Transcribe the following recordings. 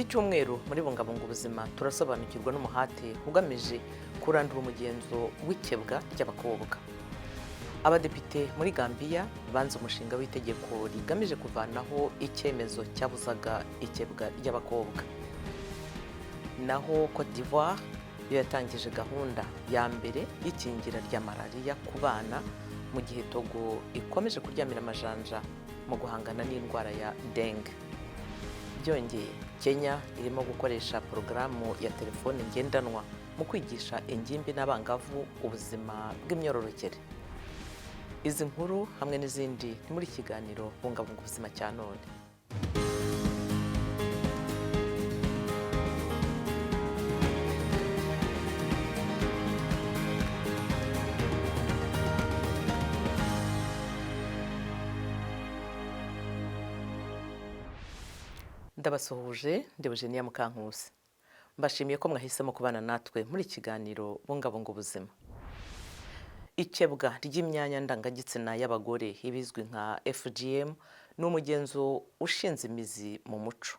Iki cyumweru muri Bungabunga Ubuzima turasobanukirwa n'umuhate ugamije kurandura umugenzo w'ikebwa ry'abakobwa. Abadepite muri Gambia banze umushinga w'itegeko rigamije kuvanaho icyemezo cyabuzaga ikebwa ry'abakobwa. Naho Cote d'Ivoire yo yatangije gahunda ya mbere y'ikingira rya malariya ku bana, mu gihe Togo ikomeje kuryamira amajanja mu guhangana n'indwara ya dengue. Byongeye, Kenya irimo gukoresha porogaramu ya telefone ngendanwa mu kwigisha ingimbi n'abangavu ubuzima bw'imyororokere. Izi nkuru hamwe n'izindi ni muri kiganiro Bungabunga Ubuzima cya none. Ndabasuhuje, ndi Eugenia Mukankusi. Mbashimiye ko mwahisemo kubana natwe muri kiganiro Bungabunga Ubuzima. Ikebwa ry'imyanya ndangagitsina y'abagore, ibizwi nka FGM, ni umugenzo ushinze imizi mu muco.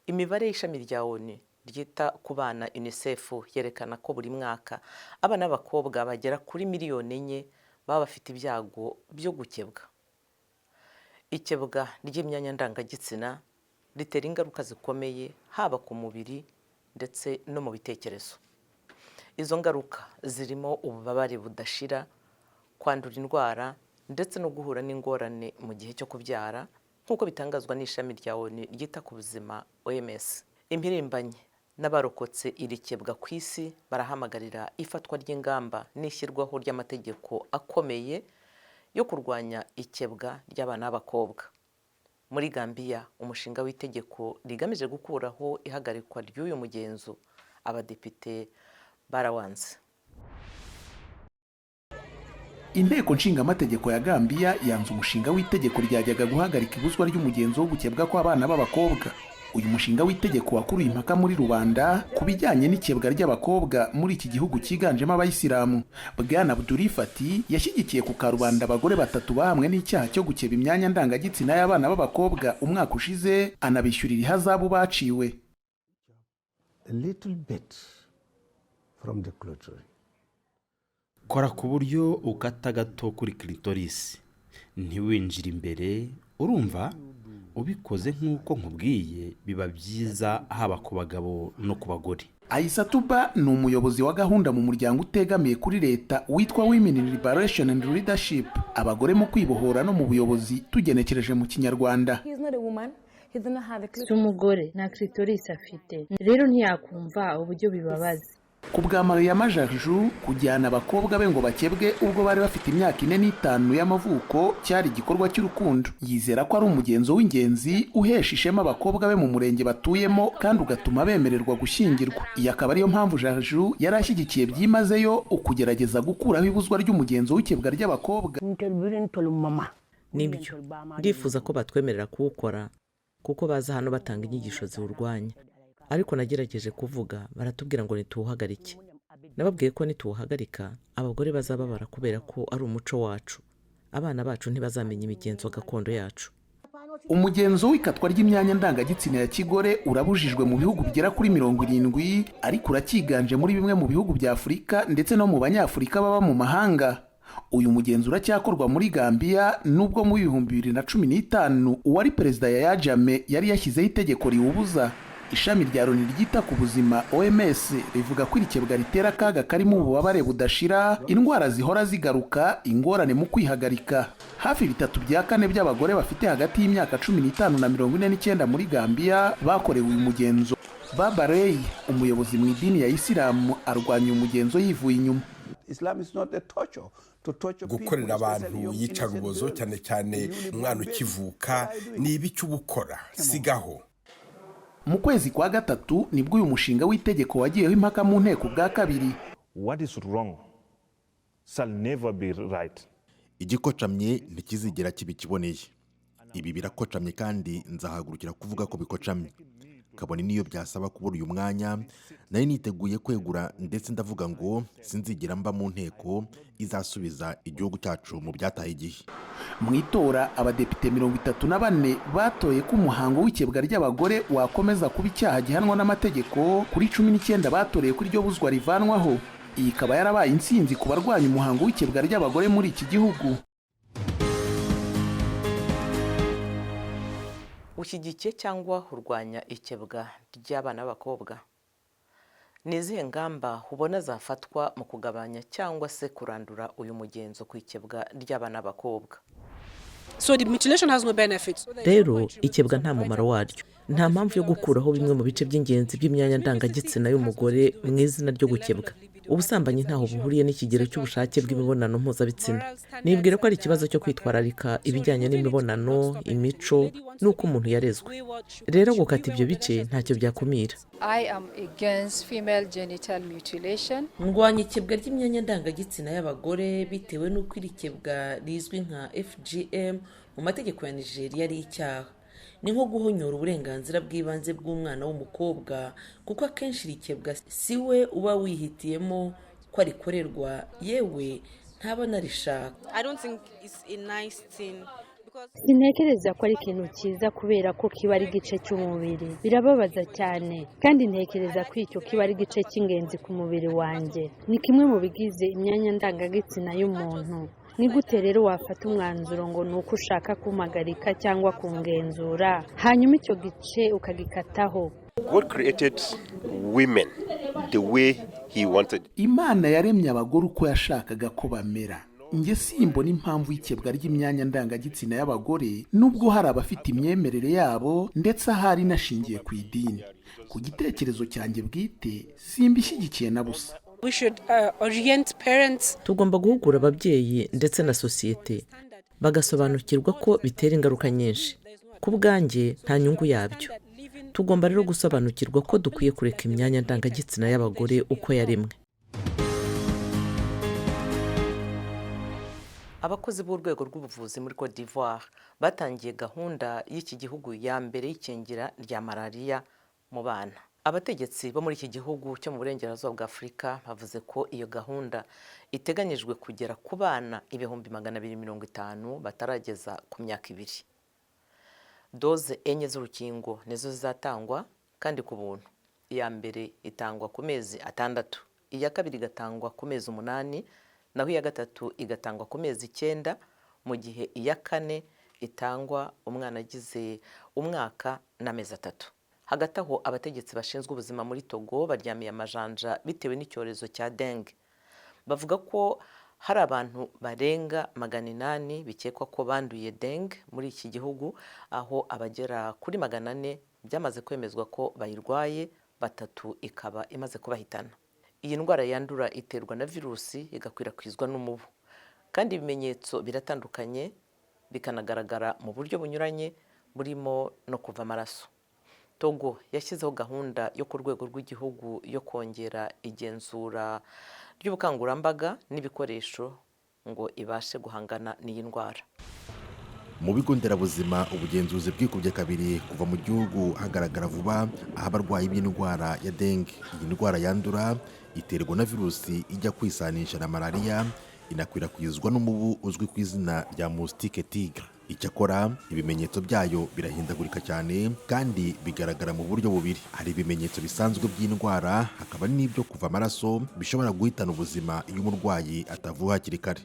Imibare y'ishami rya ONU ryita ku bana, UNICEF, yerekana ko buri mwaka abana b'abakobwa bagera kuri miliyoni 4 baba bafite ibyago byo gukebwa. Ikebwa ry'imyanya ndangagitsina ritera ingaruka zikomeye, haba ku mubiri ndetse no mu bitekerezo. Izo ngaruka zirimo ububabare budashira, kwandura indwara ndetse no guhura n'ingorane mu gihe cyo kubyara, nk'uko bitangazwa n'ishami rya ONU ryita ku buzima, OMS. Impirimbanyi n'abarokotse iri kebwa ku isi barahamagarira ifatwa ry'ingamba n'ishyirwaho ry'amategeko akomeye yo kurwanya ikebwa ry'abana b'abakobwa. Muri Gambia, umushinga w'itegeko rigamije gukuraho ihagarikwa ry'uyu mugenzo abadepite barawanze. Inteko Nshingamategeko ya Gambiya yanze umushinga w'itegeko ryajyaga guhagarika ibuzwa ry'umugenzo wo gukebwa kw'abana b'abakobwa. Uyu mushinga w'itegeko wakuruye impaka muri rubanda ku bijyanye n'ikebwa ry'abakobwa muri iki gihugu cyiganjemo Abayisilamu. Bwana Abdul Fati yashyigikiye ku karubanda abagore batatu bahamwe n'icyaha cyo gukeba imyanya ndangagitsina y'abana b'abakobwa umwaka ushize, anabishyurira ihazabu baciwe. A little bit from the clitoris. Kora ku buryo ukata gato kuri clitoris, ntiwinjire imbere, urumva? Ubikoze nk'uko nkubwiye biba byiza, haba ku bagabo no ku bagore. Aisatuba ni umuyobozi wa gahunda mu muryango utegamiye kuri leta witwa Women in Liberation and Leadership, abagore mu kwibohora no mu buyobozi tugenekereje mu Kinyarwanda. Si umugore, nta clitoris afite, rero ntiyakumva uburyo bibabaza. Ku bwa Mariama Jarju, kujyana abakobwa be ngo bakebwe ubwo bari bafite imyaka 4 n'5 y'amavuko cyari igikorwa cy'urukundo. Yizera ko ari umugenzo w'ingenzi uhesha ishema abakobwa be mu murenge batuyemo kandi ugatuma bemererwa gushyingirwa. Iyi akaba ariyo mpamvu Jarju yari ashyigikiye byimazeyo ukugerageza gukuraho ibuzwa ry'umugenzo w'ikebwa ry'abakobwa. Nibyo, ndifuza ko batwemerera kuwukora kuko baza hano batanga inyigisho ziwurwanya, ariko nagerageje kuvuga baratubwira ngo nituwuhagarike. Nababwiye ko nituwuhagarika abagore bazababara kubera ko ari umuco wacu. Abana bacu ntibazamenya imigenzo gakondo yacu. Umugenzo w'ikatwa ry'imyanya ndangagitsina ya kigore urabujijwe mu bihugu bigera kuri 70, ariko uracyiganje muri bimwe mu bihugu bya Afurika ndetse no mu Banyafurika baba mu mahanga. Uyu mugenzo uracyakorwa muri Gambiya nubwo mu 2015 uwari perezida Yahya Jammeh yari yashyizeho itegeko riwubuza. Ishami rya Loni ryita ku buzima, OMS, rivuga ko iri kebwa ritera akaga karimo ububabare budashira, indwara zihora zigaruka, ingorane mu kwihagarika. Hafi bitatu bya kane by'abagore bafite hagati y'imyaka 15 na 49 muri Gambiya bakorewe uyu mugenzo. Baba Rey, umuyobozi mu idini ya Isilamu, arwanya uyu mugenzo yivuye inyuma. Gukorera abantu iyicarubozo, cyane cyane umwana ukivuka, ni ibiki uba ukora? Sigaho. Mu kwezi kwa gatatu nibwo uyu mushinga w'itegeko wagiyeho impaka mu nteko bwa kabiri. What is wrong shall never be right. Igikocamye ntikizigera kiba ikiboneye. Ibi birakocamye kandi nzahagurukira kuvuga ko bikocamye. Kabone n'iyo byasaba kubura uyu mwanya, nari niteguye kwegura, ndetse ndavuga ngo sinzigera mba mu nteko izasubiza igihugu cyacu mu byataye igihe. Mu itora, abadepite 34 batoye ko umuhango w'ikebwa ry'abagore wakomeza kuba icyaha gihanwa n'amategeko, kuri 19 batoreye ko iryo buzwa rivanwaho. Iyi ikaba yarabaye intsinzi ku barwanya umuhango w'ikebwa ry'abagore muri iki gihugu. Ushyigikiye cyangwa urwanya ikebwa ry'abana b'abakobwa? Ni izihe ngamba ubona zafatwa mu kugabanya cyangwa se kurandura uyu mugenzo ku ikebwa ry'abana b'abakobwa? Rero ikebwa nta mumaro waryo. Nta mpamvu yo gukuraho bimwe mu bice by'ingenzi by'imyanya ndangagitsina y'umugore mu izina ryo gukebwa. Ubusambanyi ntaho buhuriye n'ikigero cy'ubushake bw'imibonano mpuzabitsina. Nibwira ko ari ikibazo cyo kwitwararika ibijyanye n'imibonano, imico n'uko umuntu yarezwe. Rero gukata ibyo bice ntacyo byakumira. Ndwanya ikebwa ry'imyanya ndangagitsina y'abagore bitewe n'uko iri kebwa rizwi nka FGM mu mategeko ya Nigeria ari icyaha. Ni nko guhonyora uburenganzira bw'ibanze bw'umwana w'umukobwa, kuko akenshi iri kebwa si we uba wihitiyemo ko arikorerwa, yewe ntaba anarishaka. Sintekereza ko ari ikintu cyiza kubera ko kiba ari igice cy'umubiri. Birababaza cyane, kandi ntekereza ko icyo kiba ari igice cy'ingenzi ku mubiri wanjye. Ni kimwe mu bigize imyanya ndangagitsina y'umuntu. Ni gute rero wafata umwanzuro ngo ni uko ushaka kumpagarika cyangwa kungenzura, hanyuma icyo gice ukagikataho? God created women the way he wanted. Imana yaremye abagore uko yashakaga ko bamera. Njye simbona impamvu y'ikebwa ry'imyanya ndangagitsina y'abagore, nubwo hari abafite imyemerere yabo, ndetse ahari inashingiye ku idini. Ku gitekerezo cyanjye bwite, simbishyigikiye na busa. Tugomba guhugura ababyeyi ndetse na sosiyete, bagasobanukirwa ko bitera ingaruka nyinshi. Ku bwanjye nta nyungu yabyo. Tugomba rero gusobanukirwa ko dukwiye kureka imyanya ndangagitsina y'abagore uko yaremwe. Abakozi b'urwego rw'ubuvuzi muri Cote d'Ivoire batangiye gahunda y'iki gihugu ya mbere y'ikingira rya malariya mu bana. Abategetsi bo muri iki gihugu cyo mu burengerazuba bwa Afurika bavuze ko iyo gahunda iteganyijwe kugera ku bana 250,000 batarageza ku myaka 2. Doze 4 z'urukingo nizo zizatangwa kandi ku buntu. Iya mbere itangwa ku mezi 6, iya kabiri igatangwa ku mezi 8, naho iya gatatu igatangwa ku mezi 9, mu gihe iya kane itangwa umwana agize umwaka n'amezi 3. Hagati aho, abategetsi bashinzwe ubuzima muri Togo baryamiye amajanja bitewe n'icyorezo cya dengue. Bavuga ko hari abantu barenga 800 bikekwa ko banduye dengue muri iki gihugu, aho abagera kuri 400 byamaze kwemezwa ko bayirwaye, 3 ikaba imaze kubahitana. Iyi ndwara yandura iterwa na virusi igakwirakwizwa n'umubu, kandi ibimenyetso biratandukanye bikanagaragara mu buryo bunyuranye burimo no kuva amaraso. Togo yashyizeho gahunda yo ku rwego rw'igihugu yo kongera igenzura ry'ubukangurambaga n'ibikoresho ngo ibashe guhangana n'iyi ndwara. Mu bigo nderabuzima, ubugenzuzi bwikubye kabiri kuva mu gihugu hagaragara vuba aho abarwayi b'indwara ya dengue. Iyi ndwara yandura iterwa na virusi ijya kwisanisha na malariya, inakwirakwizwa n'umubu uzwi ku izina rya moustique tigre. Icyakora ibimenyetso byayo birahindagurika cyane kandi bigaragara mu buryo bubiri. Hari ibimenyetso bisanzwe by'indwara, hakaba n'ibyo kuva amaraso bishobora guhitana ubuzima iyo umurwayi atavuwe hakiri kare.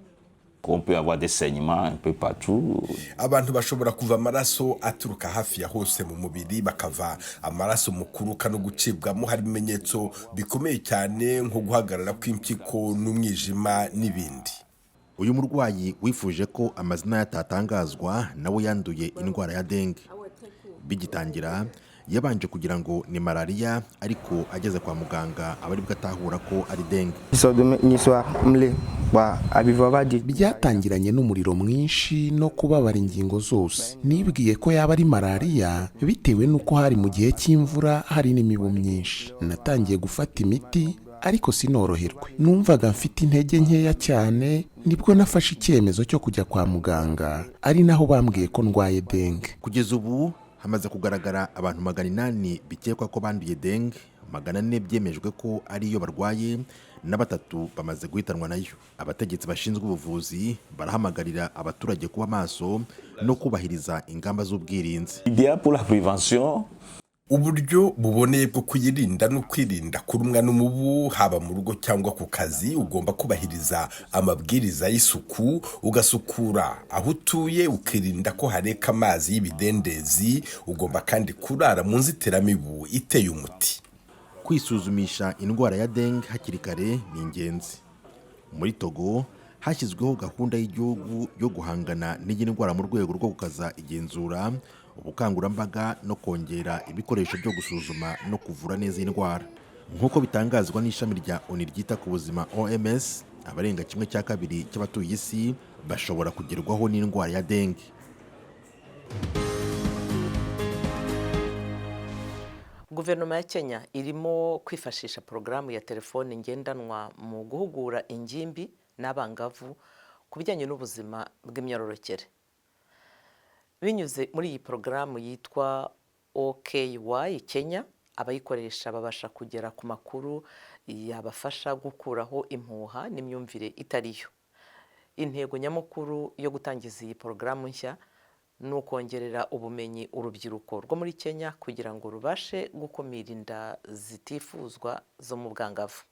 Abantu bashobora kuva amaraso aturuka hafi ya hose mu mubiri, bakava amaraso mu kuruka no gucibwamo. Hari ibimenyetso bikomeye cyane nko guhagarara kw'impyiko n'umwijima n'ibindi. Uyu murwayi wifuje ko amazina yatatangazwa nawe yanduye indwara ya dengue. Bigitangira yabanje kugira ngo ni malariya, ariko ageze kwa muganga aba aribwo atahura ko ari dengue. Byatangiranye n'umuriro mwinshi no kubabara ingingo zose. Nibwiye ko yaba ari malariya bitewe n'uko hari mu gihe cy'imvura, hari n'imibu myinshi. Natangiye gufata imiti ariko sinoroherwe. Numvaga mfite intege nkeya cyane, nibwo nafashe icyemezo cyo kujya kwa muganga, ari naho bambwiye ko ndwaye dengue. Kugeza ubu Hamaze kugaragara abantu 800 bikekwa ko banduye dengue, 400 byemejwe ko ariyo barwaye, na 3 bamaze guhitanwa nayo. Abategetsi bashinzwe ubuvuzi barahamagarira abaturage kuba maso no kubahiriza ingamba z'ubwirinzi. Uburyo buboneye bwo kuyirinda no kwirinda kurumwa n'umubu, haba mu rugo cyangwa ku kazi, ugomba kubahiriza amabwiriza y'isuku, ugasukura aho utuye, ukirinda ko hareka amazi y'ibidendezi. Ugomba kandi kurara mu nzitiramibu iteye umuti. Kwisuzumisha indwara ya dengue hakiri kare ni ingenzi. Muri Togo hashyizweho gahunda y'igihugu yo guhangana n'iyi ndwara mu rwego rwo gukaza igenzura, ubukangurambaga no kongera ibikoresho byo gusuzuma no kuvura neza iyi ndwara. Nk'uko bitangazwa n'ishami rya ONU ryita ku buzima OMS, abarenga 1/2 cy'abatuye isi bashobora kugerwaho n'indwara ya dengue. Guverinoma ya Kenya irimo kwifashisha porogaramu ya telefone ngendanwa mu guhugura ingimbi n'abangavu ku bijyanye n'ubuzima bw'imyororokere. Binyuze muri iyi porogaramu yitwa OKY Kenya, abayikoresha babasha kugera ku makuru yabafasha gukuraho impuha n'imyumvire itariyo. Intego nyamukuru yo gutangiza iyi porogaramu nshya ni ukongerera ubumenyi urubyiruko rwo muri Kenya kugira ngo rubashe gukumira inda zitifuzwa zo mu bwangavu.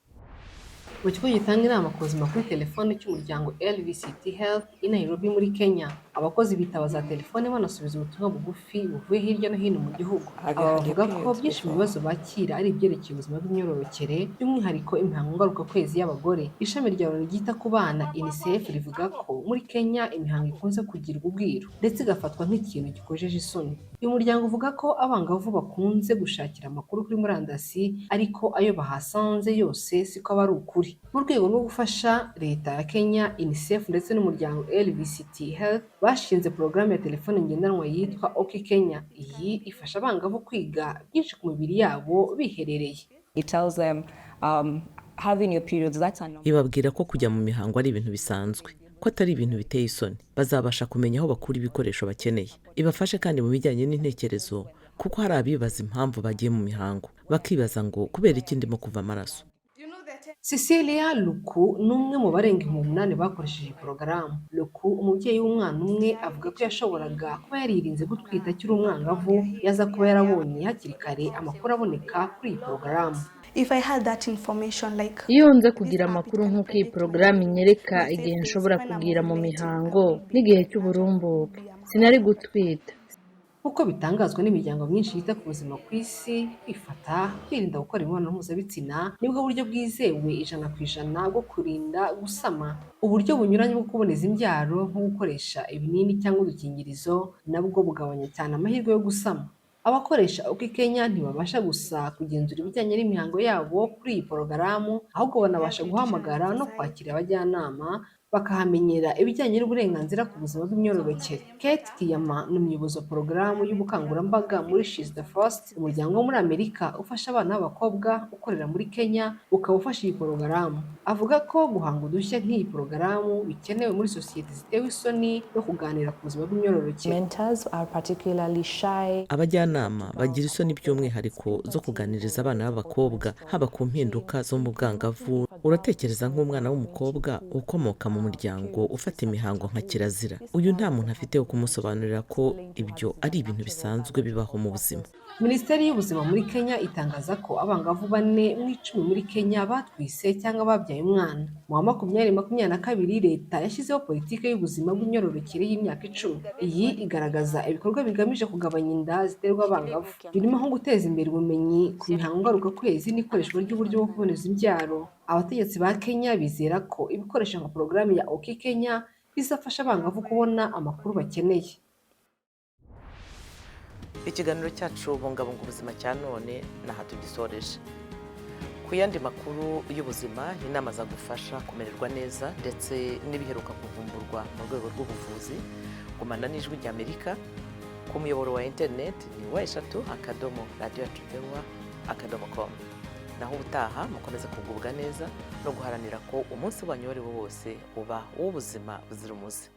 Mu kigo gitanga inama ku buzima kuri telefone cy'umuryango LVCT Health i Nairobi muri Kenya, abakozi bitaba za telefone banasubiza ubutumwa bugufi buvuye hirya no hino mu gihugu. Aba bavuga ko byinshi mu bibazo bakira ari ibyerekeye ubuzima bw'imyororokere, by'umwihariko imihango ngarukakwezi y'abagore. Ishami rya Loni ryita ku bana UNICEF rivuga ko muri Kenya imihango ikunze kugirwa ubwiru ndetse igafatwa nk'ikintu gikojeje isoni. Uyu muryango uvuga ko abangavu bakunze gushakira amakuru kuri murandasi, ariko ayo bahasanze yose siko aba ari ukuri. Mu rwego rwo gufasha leta ya Kenya, UNICEF ndetse n'umuryango LVCT Health bashinze porogaramu ya telefone ngendanwa yitwa OK Kenya. Iyi ifasha abangavu kwiga byinshi ku mibiri yabo biherereye. Ibabwira ko kujya mu mihango ari ibintu bisanzwe, ko atari ibintu biteye isoni. Bazabasha kumenya aho bakura ibikoresho bakeneye. Ibafashe kandi mu bijyanye n'intekerezo, kuko hari abibaza impamvu bagiye mu mihango, bakibaza ngo kubera iki ndimo kuva amaraso. Cecilia Luku ni umwe mu barenga 8,000 bakoresheje iyi porogaramu. Luku, umubyeyi w'umwana umwe, avuga ko yashoboraga kuba yaririnze gutwita akiri umwangavu yaza kuba yarabonye hakiri kare amakuru aboneka kuri iyi porogaramu. Iyo nza kugira amakuru nk'uko iyi porogaramu inyereka igihe nshobora kugira mu mihango n'igihe cy'uburumbuke, sinari gutwita. Nk'uko bitangazwa n'imiryango myinshi yita ku buzima ku isi, kwifata, kwirinda gukora imibonano mpuzabitsina nibwo buryo bwizewe 100% bwo kurinda gusama. Uburyo bunyuranye bwo kuboneza imbyaro nko gukoresha ibinini cyangwa udukingirizo nabwo bugabanya cyane amahirwe yo gusama. Abakoresha OK Kenya ntibabasha gusa kugenzura ibijyanye n'imihango yabo kuri iyi porogaramu, ahubwo banabasha guhamagara no kwakira abajyanama bakahamenyera ibijyanye n'uburenganzira ku buzima bw'imyororokere. Kate Kiyama ni umuyobozi wa porogaramu y'ubukangurambaga muri She's the First, umuryango wo muri Amerika ufasha abana b'abakobwa ukorera muri Kenya, ukaba ufasha iyi porogaramu. Avuga ko guhanga udushya nk'iyi porogaramu bikenewe muri sosiyete zitewe isoni no kuganira ku buzima bw'imyororokere. Abajyanama bagira isoni by'umwihariko zo kuganiriza abana b'abakobwa, haba ku mpinduka zo mu bwangavu. Uratekereza nk'umwana w'umukobwa ukomoka mu muryango ufata imihango nka kirazira, uyu nta muntu afite wo kumusobanurira ko ibyo ari ibintu bisanzwe bibaho mu buzima. Minisiteri y'Ubuzima muri Kenya itangaza ko abangavu 4 mu 10 muri Kenya batwise cyangwa babyaye umwana. Mu wa 2022 leta yashyizeho politiki y'ubuzima bw'imyororokere y'imyaka 10. Iyi igaragaza ibikorwa bigamije kugabanya inda ziterwa abangavu, birimo nko guteza imbere ubumenyi ku mihango ngarukakwezi n'ikoreshwa ry'uburyo bwo kuboneza imbyaro. Abategetsi ba Kenya bizera ko ibikoresho nka porogaramu ya OK Kenya bizafasha abangavu kubona amakuru bakeneye. Ikiganiro cyacu bungabunga ubuzima cya none naha tugisoreje. Ku yandi makuru y'ubuzima, inama zagufasha kumererwa neza ndetse n'ibiheruka kuvumburwa mu rwego rw'ubuvuzi, gumana n'Ijwi ry'Amerika ku muyoboro wa interineti ni w3.radioyacuvoa.com. Naho ubutaha mukomeze kugubwa neza no guharanira ko umunsi wanyu uwo ari wo wose uba uw'ubuzima buzira umuze.